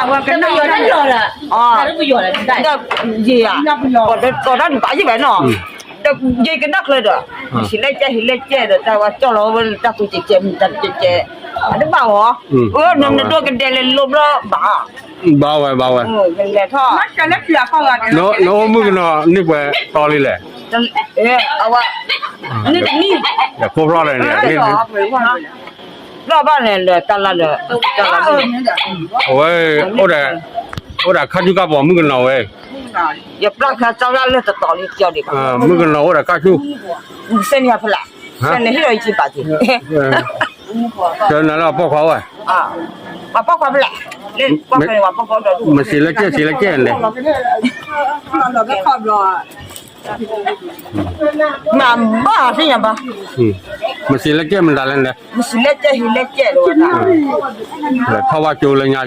ဝဲကနၣ်လီၤ, ယ့ၢ်ဧါ, ကီၢ်တၢ်တဘၣ်ယ့ၢ်ဘၣ်နီၤ, ဒီးယ့ၢ်ကနၣ်ချၢဒီး, ဟံးလဲၢ်ကဲ ဟံးလဲၢ်ကဲဒီး တၢ်ဝဲကၠီၣ်လီၤဝဲတၢ်ကူကဲကဲမုၢ်တၢ်ကဲကဲ, အတဘၣ်ဝဲ, အၢ နဒိကဒဲလဲၤလိဘျီဘၣ်, ဘၣ်ဝဲ ဘၣ်ဝဲ, ကလဲၤထီၣ်, နအိၣ်မုၣ်ကနီၤန့ၢ်ပှဲၤတီလံလဲၣ်, အဝဲ, နတနံၣ်, ယဖိဖျီၣ်လၢန့ၣ် ဘျီဘၣ်န့ၣ်လၢတၢ်လၢလၢ, အဝဲ, အိၣ်ဒီးခါဆူၣ်ကပီၤမုၣ်ကနီၤဝဲ, ယပျၢ်ခါကၠီလၢလၢတတီၤလံကၠီဒံးဘၣ်, မုၣ်ကနီၤအိၣ်ဒီးခါဆူၣ်, စဲန့ၣ်ဖဲလဲၣ်, စဲန့ၣ်ဟ့ၣ်လီၤယကံဘၣ်က့ၤ, ကနၤလၢအပိာ်ခွါဝဲ, ပှၤပိာ်ခွါဖဲလဲၣ်, မ့ၢ်စံးလၢကဲ စံးလၢကဲလဲၣ်, မၤဘၣ်သ့ၣ်ညါဘၣ်, မ့ၢ်စံးလၢကဲမတၤလဲၣ်န့ၣ်, မ့ၢ်စံးလၢကဲ ဟံးလၢကဲလီၤ, ထီၣ်ဝဲကၠိလၢညါက့